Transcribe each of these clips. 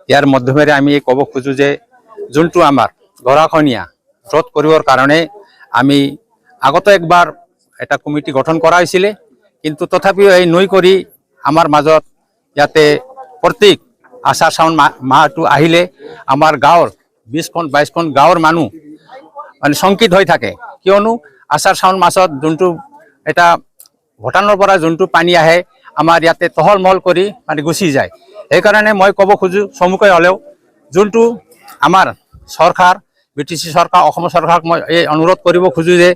ইয়াৰ মাধ্যমেৰে আমি ক'ব খোজোঁ যে যোনটো আমাৰ গৰাখহনীয়া ৰোধ কৰিবৰ কাৰণে আমি আগতে একবাৰ এটা কমিটি গঠন কৰা হৈছিলে, কিন্তু তথাপিও এই নৈ কৰি আমাৰ মাজত ইয়াতে প্ৰত্যেক আষাৰ শাওণ মাহটো আহিলে আমাৰ গাঁৱৰ 20খন 22খন গাঁৱৰ মানুহ মানে শংকিত হৈ থাকে। কিয়নো আষাৰ শাওণ মাছত যোনটো এটা ভূটানৰ পৰা যোনটো পানী আহে, আমাৰ ইয়াতে তহল মহল কৰি মানে গুচি যায়। সেইকাৰণে মই ক'ব খোজোঁ চমুকৈ হ'লেও, যোনটো আমাৰ চৰকাৰ, বিটিচি চৰকাৰ, অসম চৰকাৰক মই এই অনুৰোধ কৰিব খোজোঁ যে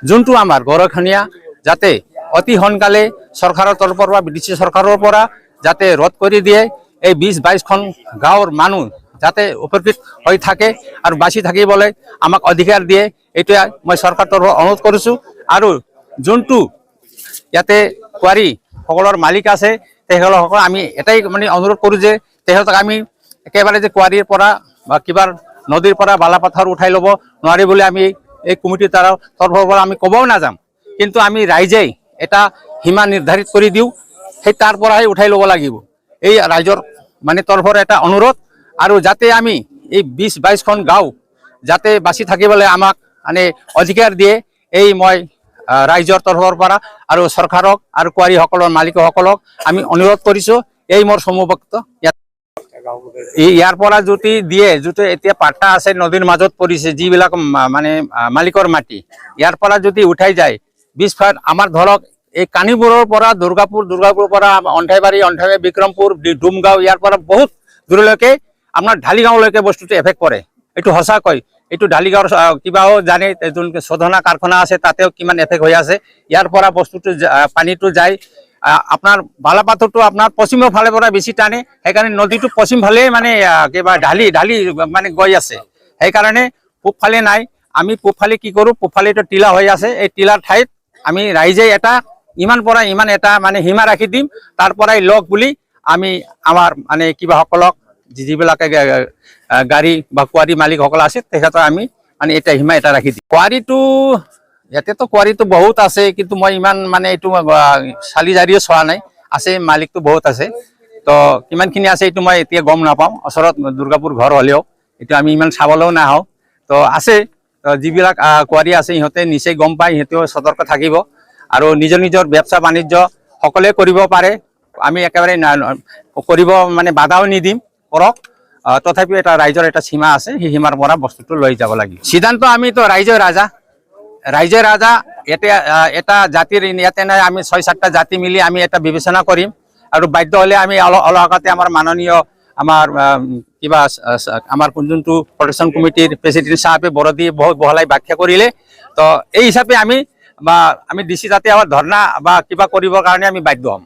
যোনটো আমাৰ গৰাখহনীয়া যাতে অতি সোনকালে চৰকাৰৰ তৰফৰ পৰা, বিটিচি চৰকাৰৰ পৰা যাতে ৰোধ কৰি দিয়ে। এই 20 22খন গাঁৱৰ মানুহ যাতে উপকৃত হৈ থাকে আৰু বাচি থাকিবলৈ আমাক অধিকাৰ দিয়ে, এইটোৱে মই চৰকাৰৰ তৰফৰ অনুৰোধ কৰিছোঁ। আৰু যোনটো ইয়াতে কোৱাৰী সকলৰ মালিক আছে, তেখেতসকলক আমি এটাই মানে অনুৰোধ কৰোঁ যে তেখেতক আমি একেবাৰে যে কোৱাৰীৰ পৰা বা কিবা নদীৰ পৰা বালা পাথৰ উঠাই ল'ব নোৱাৰি বুলি আমি এই কমিটিৰ তাৰ তৰফৰ পৰা আমি ক'বও নাযাম। কিন্তু আমি ৰাইজেই এটা সীমা নিৰ্ধাৰিত কৰি দিওঁ, সেই তাৰ পৰাই উঠাই ল'ব লাগিব। এই ৰাইজৰ মানে তৰফৰ এটা অনুৰোধ। আৰু যাতে আমি এই 20 22খন গাঁও যাতে বাচি থাকিবলৈ আমাক মানে অধিকাৰ দিয়ে, এই মই ৰাইজৰ তৰফৰ পৰা আৰু চৰকাৰক আৰু কোৱাৰীসকলৰ মালিকসকলক আমি অনুৰোধ কৰিছোঁ। এই মোৰ চমু বক্তব্য ইয়াত। ইয়াৰ পৰা যদি দিয়ে, যিটো এতিয়া পাট্টা আছে, নদীৰ মাজত পৰিছে, যিবিলাক মানে মালিকৰ মাটি, ইয়াৰ পৰা যদি উঠাই যায় 20 ফুট, আমাৰ ধৰক এই কানিপুৰৰ পৰা দুৰ্গাপুৰ, দুৰ্গাপুৰৰ পৰা অন্ঠাইবাৰী, অন্ঠাইবাৰী বিক্ৰমপুৰ, ডুমগাঁও, ইয়াৰ পৰা বহুত দূৰলৈকে আপোনাৰ ঢালিগাঁৱলৈকে বস্তুটো এফেক্ট কৰে। এইটো সঁচাকৈ এইটো ঢালিগাঁৱৰ কিবাও জানে, যোন শোধনা কাৰখানা আছে, তাতেও কিমান এফেক্ট হৈ আছে। ইয়াৰ পৰা বস্তুটো পানীটো যায়, আপোনাৰ বালাপাথৰটো আপোনাৰ পশ্চিমৰ ফালে পৰা বেছি টানে। সেইকাৰণে নদীটো পশ্চিম ফালে মানে কিবা ঢালি ঢালি মানে গৈ আছে। সেইকাৰণে পূব ফালে নাই। আমি পূব ফালে কি কৰোঁ? পূব ফালে এইটো টিলা হৈ আছে। এই টিলাৰ ঠাইত আমি ৰাইজে এটা ইমান পৰা ইমান এটা মানে সীমা ৰাখি দিম, তাৰ পৰাই লওক বুলি আমি আমাৰ মানে কিবাসকলক, যিবিলাকে গাড়ী বা কোৱাৰী মালিকসকল আছে, তেখেতৰ আমি মানে এটা সীমা এটা ৰাখি দিম। কোৱাৰীটো ইয়াতেতো কোৱাৰীটো বহুত আছে, কিন্তু মই ইমান মানে এইটো চালি জাৰিও চোৱা নাই। আছে, মালিকটো বহুত আছে। তো কিমানখিনি আছে এইটো মই এতিয়া গম নাপাওঁ। ওচৰত দুৰ্গাপুৰ ঘৰ হ'লেও এইটো আমি ইমান চাবলৈও নাহোঁ। তো আছে, তো যিবিলাক কোৱাৰী আছে, সিহঁতে নিচেই গম পায়, সিহঁতেও সতৰ্ক থাকিব আৰু নিজৰ নিজৰ ব্যৱসা বাণিজ্য সকলোৱে কৰিব পাৰে। আমি একেবাৰে কৰিব মানে বাধাও নিদিম, কৰক। তথাপিও এটা ৰাইজৰ এটা সীমা আছে, সেই সীমাৰ পৰা বস্তুটো লৈ যাব লাগিব। সিদ্ধান্ত আমিতো ৰাইজৰ ৰাজা, ৰাইজৰ ৰাজা। ইয়াতে এটা জাতিৰ ইয়াতে নাই, আমি ছয় সাতটা জাতি মিলি আমি এটা বিবেচনা কৰিম আৰু বাধ্য হ'লে আমি অলপ অলপ আগতে আমাৰ মাননীয় আমাৰ কিবা আমাৰ যোনটো প্ৰটেকশ্যন কমিটিৰ প্ৰেচিডেণ্ট চাহাবে বৰদি বহুত বহলাই ব্যাখ্যা কৰিলে। তো এই হিচাপে আমি বা আমি ডিচি তাতে আমাৰ ধৰ্ণা বা কিবা কৰিবৰ কাৰণে আমি বাধ্য হ'ম।